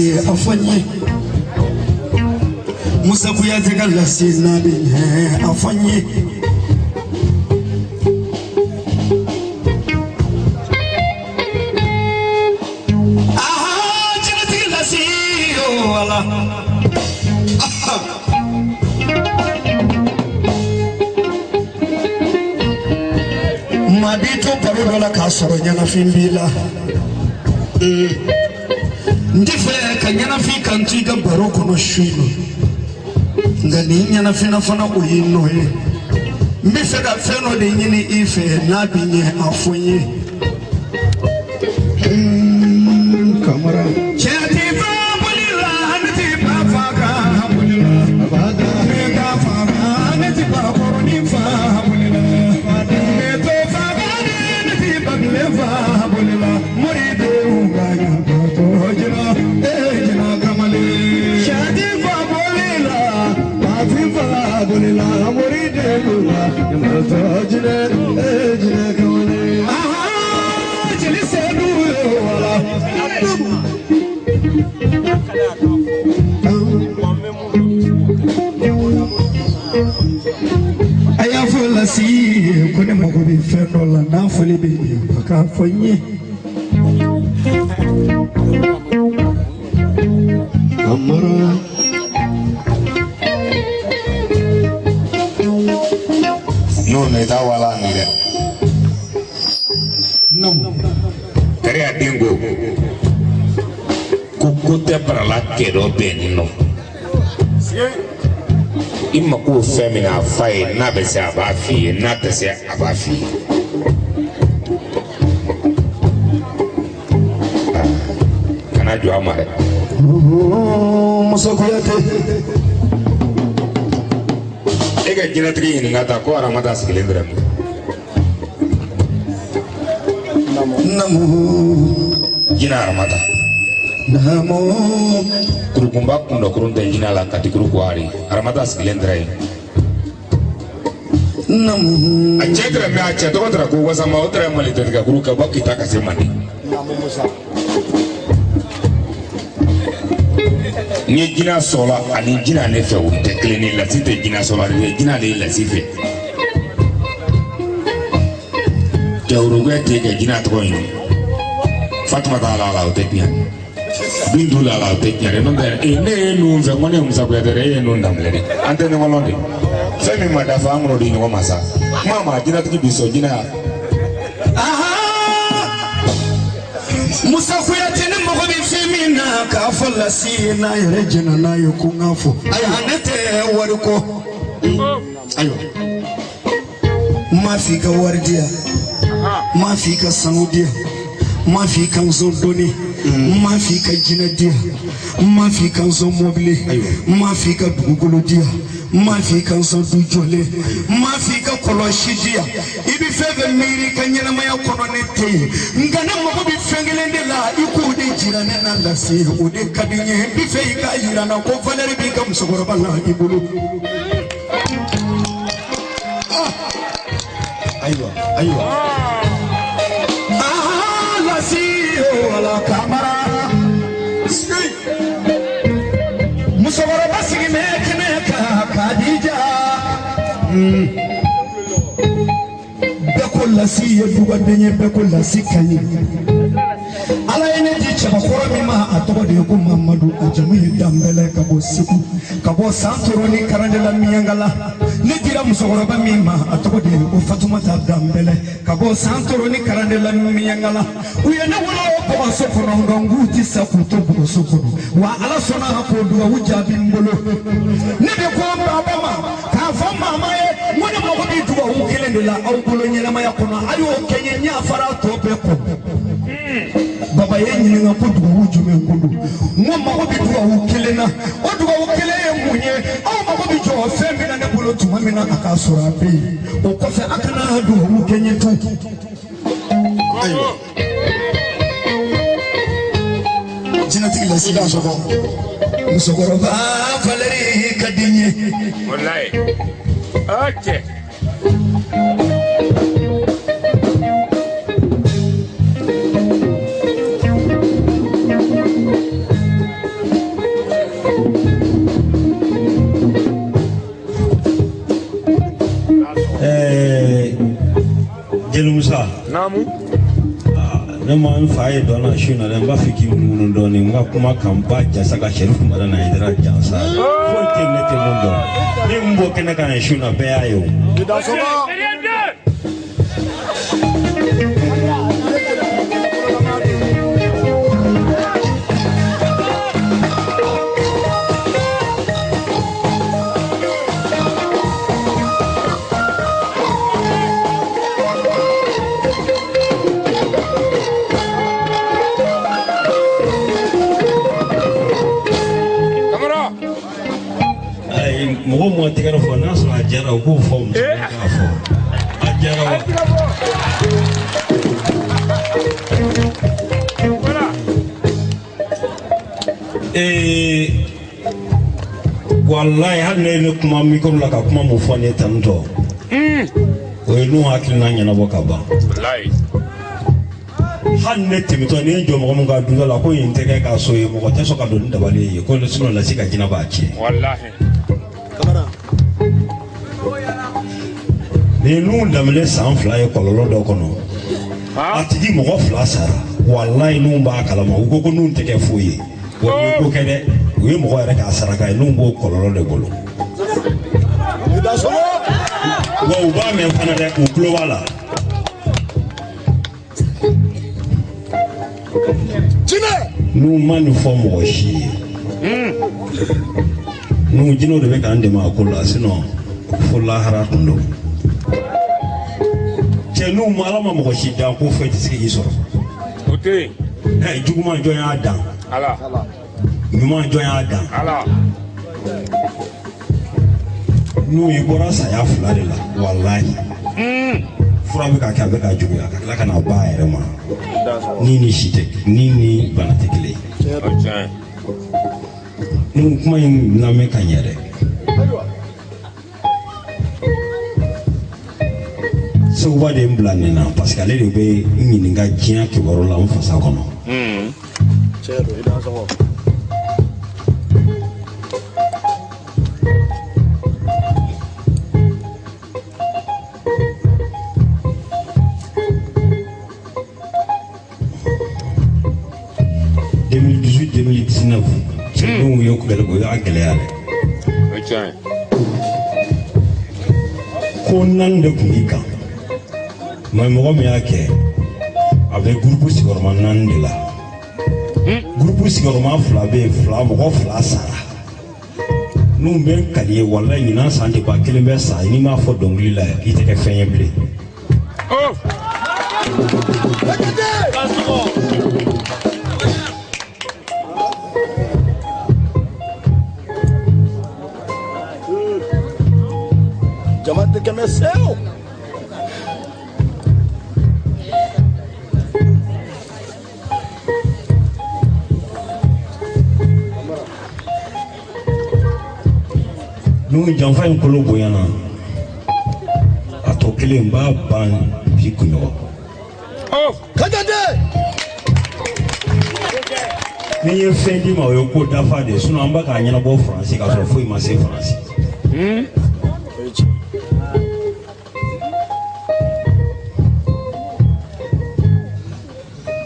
A fɔ n ye Musa Kuyate ka lasi n'a bɛ ɲɛ, a fɔ n ye. Aha, jinɛtigi lasi o ala. Maa b'i to baro dɔ la k'a sɔrɔ ɲɛnafin b'i la. N tɛ fɛ ka ɲɛnafin kan to i ka baro kɔnɔ su in na, nka nin ɲɛnafinna fana o y'i nɔ ye. N bɛ fɛ ka fɛn dɔ de ɲini i fɛ, n'a bɛ ɲɛ, a fɔ n ye. Kamara. Cɛ ti fa boli la, ne ti ba fa ka boli la. Ne ka fa ka, ne ti ba kɔrɔnin fa boli la. Ne to fa ka ne ti ba kelen fa boli la. Moridenw ka ɲagatɔ jina, ee jina kamalen. Cɛ ti fa boli la, ba ti fa boli la, moridenw ka ɲagatɔ jinɛ, ee jinɛ kamalen. Aha, jeli Sedu ye wala. A y'a fɔ lasi ye ko ne mago bɛ fɛn dɔ la, n'a fɔli bɛ ɲɛ, a k'a fɔ n ye. Kamara. N'o na i t'a wala nin dɛ. Namu. Kariya den ko ko ko tɛ barala kɛ dɔ bɛn nin nɔ. I mako bɛ fɛn min na, a f'a ye, n'a bɛ se a b'a f'i ye, n'a tɛ se a b'a f'i ye. Kana jɔ a ma dɛ. Musa Kuyate. E ka jinɛtigi ɲininka ta ko Aramata sigilen tɛ min. Namu. Jinɛ Aramata. Namu. Kurukunba kundɔkurun tɛ jinɛ la katikuru kuwari. Aramata sigilen tɛ yen. Namu. A cɛ tɛrɛ mɛ a cɛ tɔgɔ tɛrɛ ko Wasama, o tɛrɛ Mali tɛtigɛkuru ka bɔ Kita ka se Manden. N ye jinɛ sɔrɔ ani jinɛ ne fɛ, o tɛ kelen ye. Lasi tɛ jinɛ sɔrɔ ani jinɛ de ye lasi fɛ. Jawurukɛ tɛ ka jinɛ tɔgɔ ɲini. Fatumata la la o tɛ tiɲɛ. Bintu la la o tɛ tiɲɛ dɛ. N'o tɛ ee ne ye nun fɛ, n ko ne ye Musa Kuyate dɛ, e ye nun daminɛ dɛ. An tɛ ɲɔgɔn lɔn de. Fɛn min ma dafa, an k'o di ɲɔgɔn ma sa. Kuma ma jinɛtigi bi sɔn jinɛ ya. Aha! Musa Kuyate, ne mago bɛ fɛn min na k'a fɔ lasi ye, n'a yɛrɛ jɛnna n'a ye ko n k'a fɔ. Ayiwa, ne tɛ wari kɔ. Ayiwa, n m'a f'i ka wari di yan, n m'a f'i ka sanu di yan, n m'a f'i ka nson doni, n m'a f'i ka jinɛ di yan, n m'a f'i ka nson mɔbili, n m'a f'i ka dugukolo di yan, n m'a f'i ka nson du jɔlen, n m'a f'i ka kɔlɔsi di yan. I bɛ fɛn fɛn miiri i ka ɲɛnamaya kɔnɔ, ne tɛ yen, nka ne mago bɛ fɛn kelen de la, i k'o de jira ne na lase, o de ka di n ye. N bɛ fɛ i k'a jira n na ko valeur b'i ka musokɔrɔba la i bolo. Ayiwa ayiwa. Aha, lasi o ala kamara. Musokɔrɔba sigilen bɛ kɛnɛ kan Kadija. Bɛɛ ko lasi ye dugaden ye, bɛɛ ko lasi ka ɲi. Ala ye ne di cɛbakɔrɔ min ma, a tɔgɔ de ye ko Mamadu, a jamu ye Danbɛlɛ, ka bɔ Segu, ka bɔ San Toro ni Karandela Miyankala. Ne dira musokɔrɔba min ma, a tɔgɔ de ye ko Fatumata Danbɛlɛ, ka bɔ San Toro ni Karandela Miyankala. U ye ne wolo bɔgɔso kɔnɔ, nka n k'u ti sa k'u to bɔgɔso kɔnɔ. Wa Ala sɔnna k'o dugawu jaabi n bolo. Ne de ko baba ma k'a fɔ mama ye, n ko ne mago bɛ dugawu kelen de la aw bolo ɲɛnamaya kɔnɔ, a y'o kɛ n ye, n y'a fara tɔ bɛɛ kɔ. Baba ye ɲininka ko dugawu jumɛn ko don? N ko mago bɛ dugawu kelen na. O dugawu kelen ye mun ye? Aw mago bɛ jɔ fɛn min na ne bolo tuma min na, a k'a sɔrɔ a bɛ yen. O kɔfɛ, a kana dugawu kɛ n ye tun. Ayiwa. Jinɛtigi lasi I sɔgɔ. Musokɔrɔba valeur ka di n ye. Walayi. Ok. Naamu. Ne ma n fa ye dɔn na su in na dɛ, n b'a fɛ k'i munumunu dɔɔnin, n ka kuma kan ba jasa ka Sɛrifu Madani Hayidara jansa. Foyi tɛ ne tɛ mun dɔn. Ne mun bɔ kɛnɛ kan yen su in na, bɛɛ y'a ye o. Kamara. Ayi, mɔgɔ mun ka tɛgɛrɛ fɔ n'a sɔrɔ a diyara, u k'o fɔ muso k'a fɔ a diyara wa. Voilà. Walayi, hali ne ye ne kuma micro la ka kuma mun fɔ ne ye tantɔ, o ye n'u hakilina ɲɛnabɔ ka ban. Walayi. Hali ne tɛmɛtɔ ni ye jɔ mɔgɔ min ka duda la ko yen tɛ kɛ ka so ye, mɔgɔ tɛ sɔn ka don ni dabali ye ko sinon lasi ka jinɛ b'a tiɲɛ. Walahi. Nin ye nun daminɛ san 2 ye kɔlɔlɔ dɔ kɔnɔ. A tigi mɔgɔ 2 sara, walayi nun b'a kalama, u ko ko nun tɛ kɛ foyi ye. Wa u ye ko kɛ dɛ, u ye mɔgɔ yɛrɛ k'a saraka ye, nun b'o kɔlɔlɔ de bolo. Wa u b'a mɛn fana dɛ, u tulo b'a la. N'u ma nin fɔ mɔgɔ si ye, n'u jinɛw de bɛ k'an dɛmɛ a ko la, sinon fo lahara tun don. Cɛ, n'u ma Ala ma mɔgɔ si dan ko foyi tɛ se k'i sɔrɔ. O tɛ yen. Ɛ, juguman jɔn y'a dan? Ala. Ɲuman jɔn y'a dan? Ala. N'u i bɔra saya 2 de la, walahi. Fura bɛ ka kɛ, a bɛ ka juguya ka tila ka na ba yɛrɛ ma. Ni ni si tɛ, ni ni bana tɛ kelen ye. O tiɲɛ. Nin kuma in lamɛn ka ɲɛ dɛ. Seguba de ye n bila nin na parce que ale de bɛ n ɲininka diɲɛ kibaru la n fasa kɔnɔ. 2018 2019 cɛdenw ye gɛlɛ, o y'a gɛlɛya dɛ. O tiɲɛ. Ko 4 de tun b'i kan, mais mɔgɔ min y'a kɛ, a bɛ gurupu sigiyɔrɔma 4 de la. Gurupu sigiyɔrɔma 2 bɛ yen, 2 mɔgɔ 2 sara. N'u bɛ n kali ye, walayi ɲinan san tɛ ban, kelen bɛ sa, n'i m'a fɔ dɔnkili la i tɛ kɛ fɛn ye bilen. Oh. Jama tɛ kɛmɛ sew. N'u janfa in kolo bonyana, a tɔ kelen b'a ban bi kunɲɔgɔn. Oh. Ni ye fɛn d'i ma, o ye ko dafa de ye, sinon an bɛ k'a ɲɛnabɔ Faransi k'a sɔrɔ foyi ma se Faransi.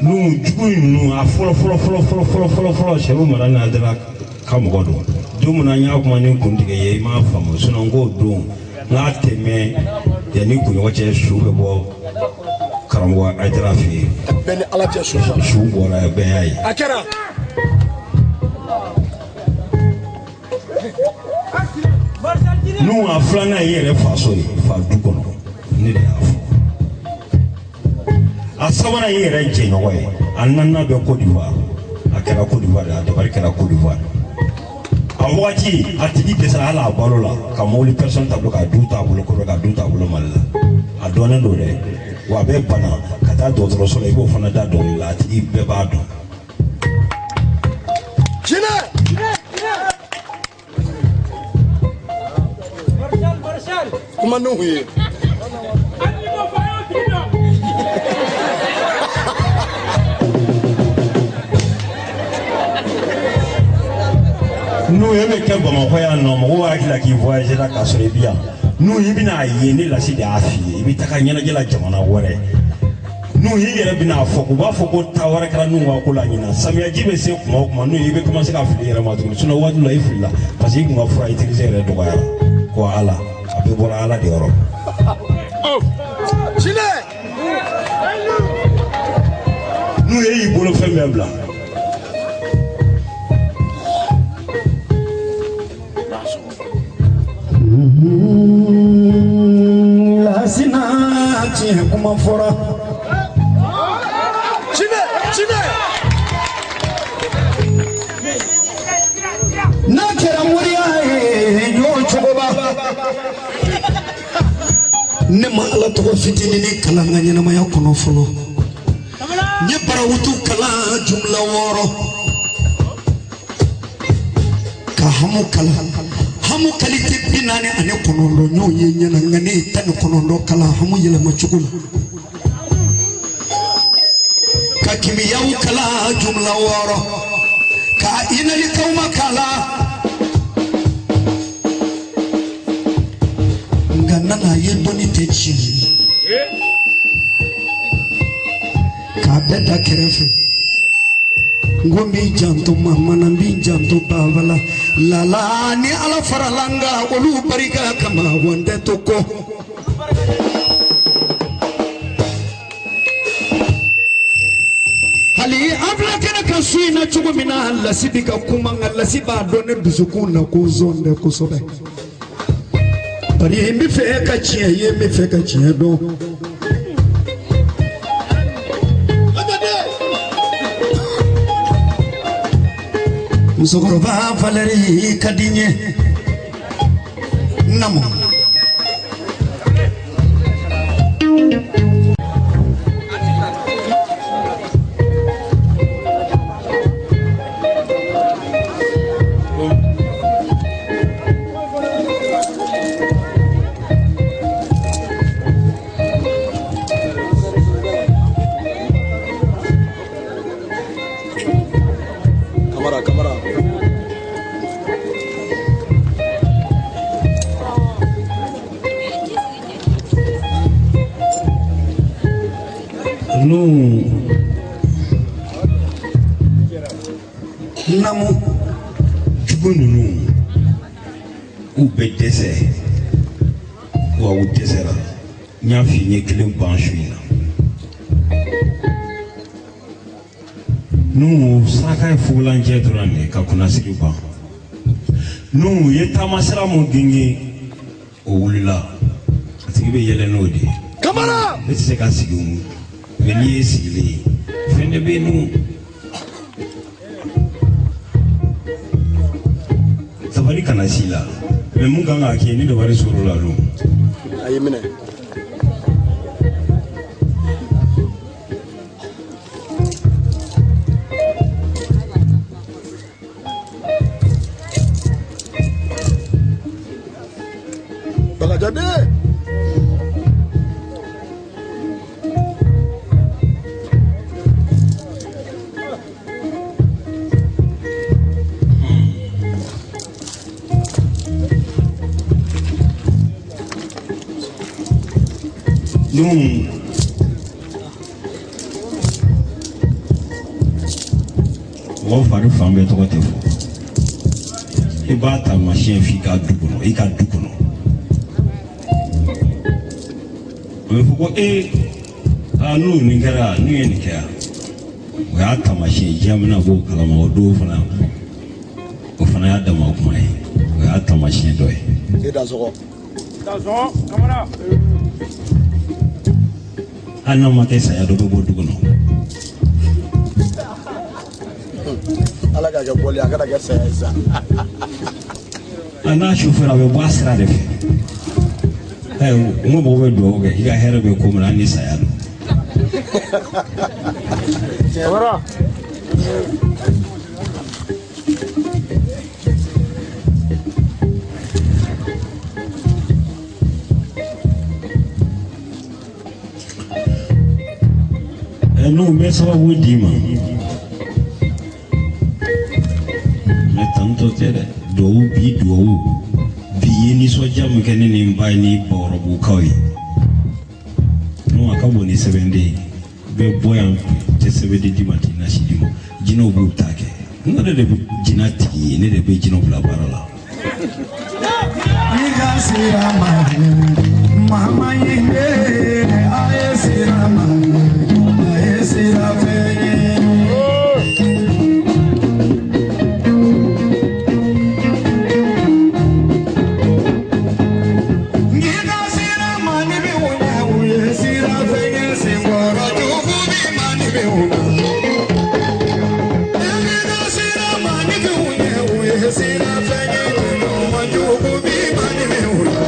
N'u jugu ninnu a fɔlɔ fɔlɔ fɔlɔ fɔlɔ fɔlɔ fɔlɔ fɔlɔ, Sɛrifu Madani Hayidara ka mɔgɔ don. Don min na n y'a kuma ni kuntigi ye, i m'a faamu, sinon n k'o don n'a tɛ mɛn yanni kunɲɔgɔn cɛ, su bɛ bɔ karamɔgɔ Hayidara fɛ yen. Bɛɛ ni Ala cɛ su. Su bɔra yen, bɛɛ y'a ye. A kɛra. N'u a filanan ye yɛrɛ faso ye, fa du kɔnɔ, ne de y'a fɔ. A sabanan ye yɛrɛ jɛɲɔgɔn ye, a naaninan bɛ Côte d'Ivoire. A kɛra Côte d'Ivoire de, a dabali kɛra Côte d'Ivoire. A wagati a tigi dɛsɛra hali a balo la, ka mobili personne t'a bolo, ka du t'a bolo kɔrɔ, ka du t'a bolo Mali la. A dɔnnen don dɛ, wa a bɛ bana ka taa dɔgɔtɔrɔso la, i b'o fana da dɔnkili la, a tigi bɛɛ b'a dɔn. Jinɛ. Kuma n'u ye. N'u ye bɛ kɛ Bamakɔ yan nɔ, mɔgɔw hakili la k'i voyagé la k'a sɔrɔ i bɛ yan. N'u i bɛna a ye, ne Lasi de y'a f'i ye, i bɛ taga ɲɛnajɛ la jamana wɛrɛ. N'u y'i yɛrɛ bɛna fɔ u b'a fɔ ko taa wɛrɛ kɛra n'u ka ko la ɲinan samiyaji bɛ se kuma o kuma n'u ye i bɛ commencer ka fili i yɛrɛ ma tuguni sinon waati dɔ la i filila parce que i kun ka fura utiliser yɛrɛ dɔgɔyara ko Ala a bɛɛ bɔra Ala de yɔrɔ. N'u ye y'i bolo fɛn bɛɛ bila. Lasina tiɲɛ kuma fɔra. N'a kɛra moriya ye ɲɔ cogoba. Ne ma Ala tɔgɔ fitinin kalan n ka ɲɛnamaya kɔnɔ fɔlɔ. N ye barawutu kalan jumla 6. Ka hamu kalan. Hamu kalite 49 n y'o ye ɲɛna nka ne ye 19 kalan hamu yɛlɛma cogo la. Ka kimiyaw kalan jumla 6. Ka inalikaw ma kalan. Nka nana ye dɔnni tɛ tiɲɛ ye. K'a bɛɛ da kɛrɛfɛ. N ko n b'i janto mama na n b'i janto baba la. Lala ni Ala farala n kan olu barika kama wa n tɛ to kɔ. Hali an filɛ kɛnɛ kan su in na cogo min na Lasi bi ka kuma nka Lasi b'a dɔn ne dusukun na ko zɔn tɛ kosɛbɛ. Bari n bɛ fɛ ka tiɲɛ ye n bɛ fɛ ka tiɲɛ dɔn. Musokɔrɔba Valérie ka di n ye. Namu. Namu. Jugu ninnu u bɛ dɛsɛ wa u dɛsɛra n y'a f'i ye kelen ban su in na n'u saraka ye fugulancɛ dɔrɔn de ka kunnasiri ban n'u ye taamasira mun genge o wulila a tigi bɛ yɛlɛ n'o de ye. Kamara! Ne tɛ se ka sigi o mɛ n'i ye sigilen ye fɛn de bɛ yen nɔ. Dabali kana s'i la mɛ mun kan k'a kɛ ni dabali sɔrɔ la don. A y'i minɛ. Bagajaden. Nuhu mɔgɔ fari fan bɛɛ tɔgɔ tɛ fɔ i b'a taamasiyɛn f'i ka du kɔnɔ i ka du kɔnɔ o bɛ fɔ ko ee aa n'u nin kɛra n'u ye nin kɛ yan o y'a taamasiyɛn diɲɛ bɛna b'o kalama o don fana o fana y'a dama kuma ye o y'a taamasiyɛn dɔ ye. E Dansɔgɔ. Dansɔgɔ Kamara. Hali n'a ma kɛ saya dɔ bɛ bɔ du kɔnɔ. Ala k'a kɛ bɔli a kana kɛ saya ye sa. A n'a sofɛri a bɛ bɔ a sira de fɛ. Ɛ n ko mɔgɔw bɛ dugawu kɛ i ka hɛrɛ bɛ ko min na hali ni saya don. Kamara. N'u bɛ sababu d'i ma mɛ tantɔ tɛ dɛ duwawu bi duwawu bi ye nisɔndiya min kɛ ne ni n ba ye ni Bakɔrɔbugukaw ye n'o a ka bon ni sɛbɛnden ye Bɛ bɔ yan tɛ sɛbɛn di d'i ma t'i nasi d'i ma jinɛw b'u ta kɛ ne yɛrɛ de bɛ jinɛ tigi ye ne de bɛ jinɛw bila baara la. I ka sira ma mama ye a ye sira ma a ye sira fɛ ye. N'i ka sira ma ni bɛ o ɲɛ o ye sira fɛ ye senkɔrɔ jugu bi ma ni bɛ o ɲɛ. N'i ka sira ma ni bɛ o ɲɛ o ye sira fɛ ye ɲɔgɔn jugu bi ma ni bɛ o ɲɛ.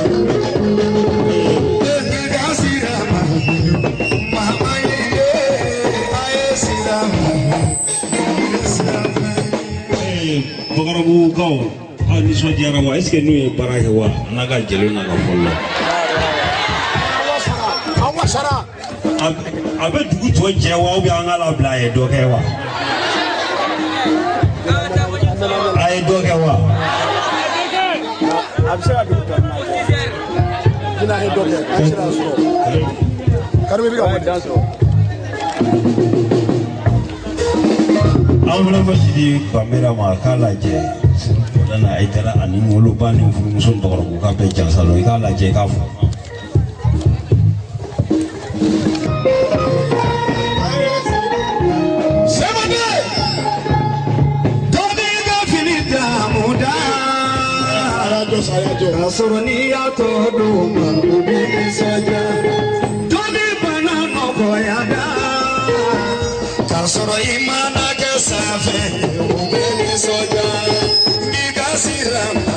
N'i ka sira ma mama ye a ye sira ma a ye sira fɛ ye. Bakarabugukaw aw nisɔndiyara wa? Est ce que n'u ye baara kɛ wa? A n'a ka jeliw n'a ka fɔli la. A bɛ dugu tɔ jɛ wa ou bien an k'a labila a ye dɔ kɛ wa? A ye dɔ kɛ wa? A bɛ se ka dugu tɔ jɛ. Jinɛ ye dɔ kɛ, an sera a sɔrɔ. Karimu bɛ ka bɔ dan sɔrɔ. An fana bɛ sidi Banbera ma a k'a lajɛ furudana a taara ani woloba ni furumuso ni dɔgɔtɔrɔ k'a bɛɛ jansa dɔn i k'a lajɛ i k'a fɔ. Sɛbɛnde dɔ b'i ka fini daamu da. K'a sɔrɔ n'i y'a tɔ d'o ma o b'i nisɔndiya. Dɔ b'i bana nɔgɔya da. K'a sɔrɔ i mana kɛ sanfɛ ye o bɛ nisɔndiya. N'i ka sira ma.